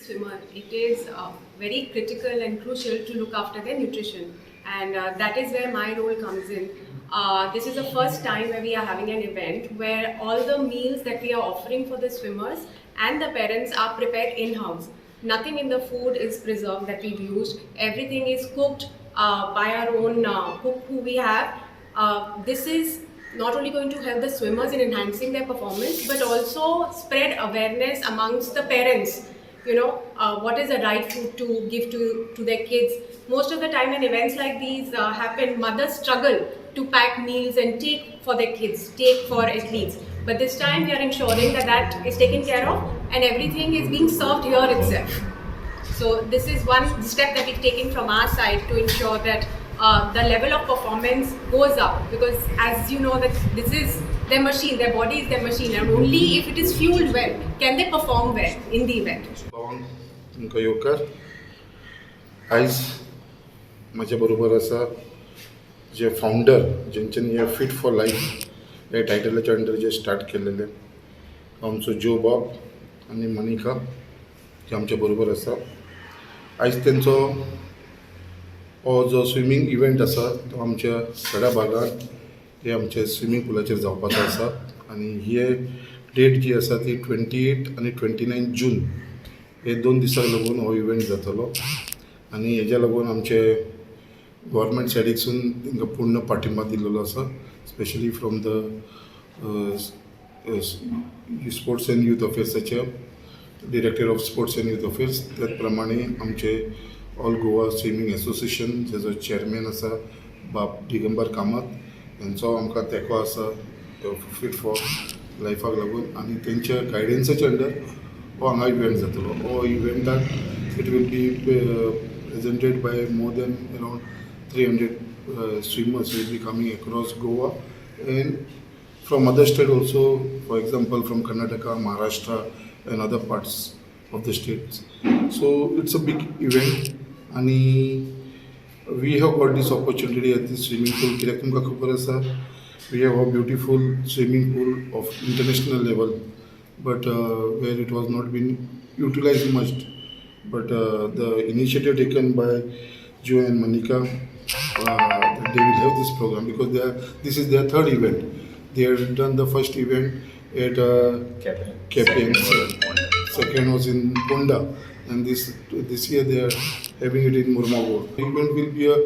Swimmer, it is very critical and crucial to look after their nutrition, and that is where my role comes in. This is the first time where we are having an event where all the meals that we are offering for the swimmers and the parents are prepared in-house. Nothing in the food is preserved that we've used. Everything is cooked by our own cook who we have. This is not only going to help the swimmers in enhancing their performance, but also spread awareness amongst the parents. What is the right food to give to their kids. Most of the time when events like these happen, mothers struggle to pack meals and take for their kids, take for athletes. But this time we are ensuring that that is taken care of and everything is being served here itself. So this is one step that we've taken from our side to ensure that the level of performance goes up, because as you know that this is their machine, their body is their machine, and only if it is fueled well can they perform well in the event. भावांक तुमकां येवकार. आयज म्हज्या बरोबर आसा जे फावंडर, जेंच्यांनी हे fit for life हे टायटलाच्या under जे start केलेले, आमचो जो बाब आनी मनिका जे आमच्या बरोबर आसा. आयज तेंचो हो जो स्विमींग इव्हेंट आसा तो आमच्या सड्या भागांत हे आमच्या स्विमींग पुलाचेर जावपाचो आसा आनी हे डेट जी आसा ती 28 आनी 29 जून हे 2 दिसांक लागून हो इव्हेंट जातलो. आनी हेज्या लागून आमचे गव्हर्मेंट सायडीकसून तांकां पूर्ण पाठिंबा दिल्लो आसा, specially from the Sports and Youth अफेर्साच्या Director of Sports and Youth Affairs. त्याच प्रमाणे आमचे all Goa swimming association Jeju chairman आसा बाब दिगंबर कामत हेंचो आमकां तेंको आसा फिट फॉर लायफाक लागून आनी तेंच्या गायडन्साच्या अंडर हो हांगा इव्हेंट जातलो. हो इव्हेंटाक it will be presented by more than around 300 swimmers will be coming across Goa and from other state also, for example, from Karnataka, Maharashtra and other parts of the states. So it's a big event आणि we have got this opportunity at this swimming pool, कित्याक तुमकां खबर आसा, we have a beautiful swimming pool of international level, but where it was not been utilized much. But the initiative taken by Joe and Manika, that they will have this program because they are this is their third event. They had done the first event at Quepem. Second was in Ponda, and this year they are having it in Mormugao. The event will be a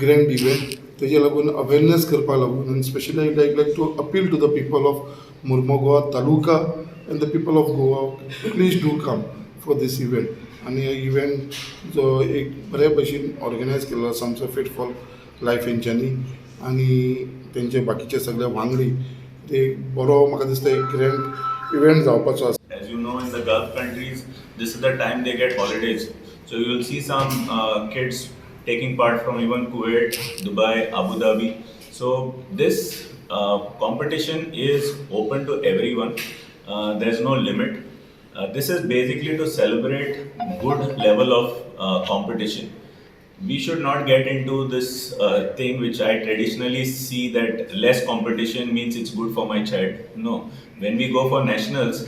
grand event. तेजे लागून awareness करपा लागून आनी specially I like to appeal to the people of Mormugao taluka and the people of Goa, please do come for this event. आनी हे event जो एक बरे भशेन ऑर्गनायज केल्लो आसा आमचो फिट फॉर लायफ हेंच्यांनी आनी तेंचे बाकीचे सगळे वांगडी, ते एक बरो म्हाका दिसता एक ग्रँड इव्हेंट जावपाचो आसा. As you know, in the Gulf countries, this is the time they get holidays. So you will see some kids taking part from even Kuwait, Dubai, Abu Dhabi. So this competition is open to everyone. There's no limit. This is basically to celebrate good level of competition. We should not get into this thing which I traditionally see, that less competition means it's good for my child. No. When we go for nationals,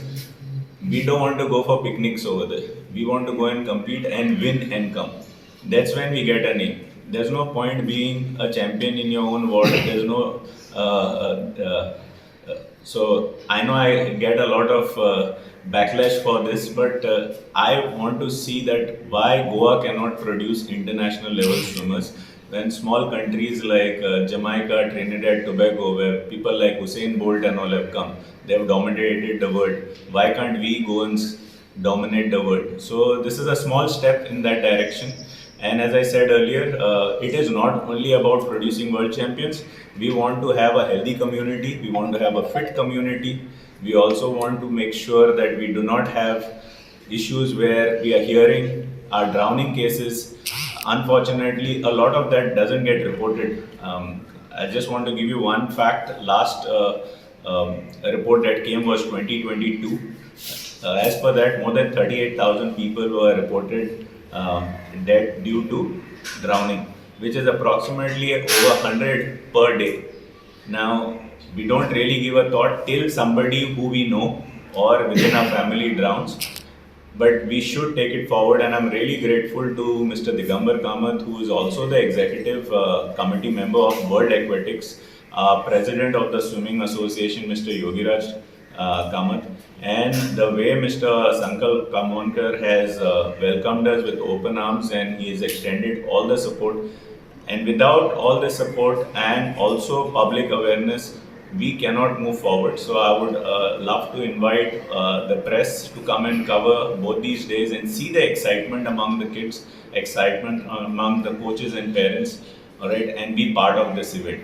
we don't want to go for picnics over there. We want to go and compete and win and come. That's when we get a name. There's no point being a champion in your own ward. There's no. So I know I get a lot of backlash for this, but I want to see that why Goa cannot produce international level swimmers when small countries like Jamaica, Trinidad, Tobago, where people like Usain Bolt and all have come, they have dominated the world. Why can't we Goans dominate the world? So this is a small step in that direction. And as I said earlier, it is not only about producing world champions. We want to have a healthy community. We want to have a fit community. We also want to make sure that we do not have issues where we are hearing are drowning cases. Unfortunately, a lot of that doesn't get reported. I just want to give you one fact. Last report that came was 2022. As per that, more than 38,000 people were reported dead due to drowning, which is approximately over 100 per day. Now, we don't really give a thought till somebody who we know or within our family drowns. But we should take it forward, and I'm really grateful to Mr. Digambar Kamath, who is also the executive committee member of World Aquatics, president of the Swimming Association, Mr. Yogiraj Kamath, and the way Mr. Sankalp Amonkar has welcomed us with open arms, and he has extended all the support. And without all the support and also public awareness, we cannot move forward. So I would love to invite the press to come and cover both these days and see the excitement among the kids, excitement among the coaches and parents, all right, and be part of this event.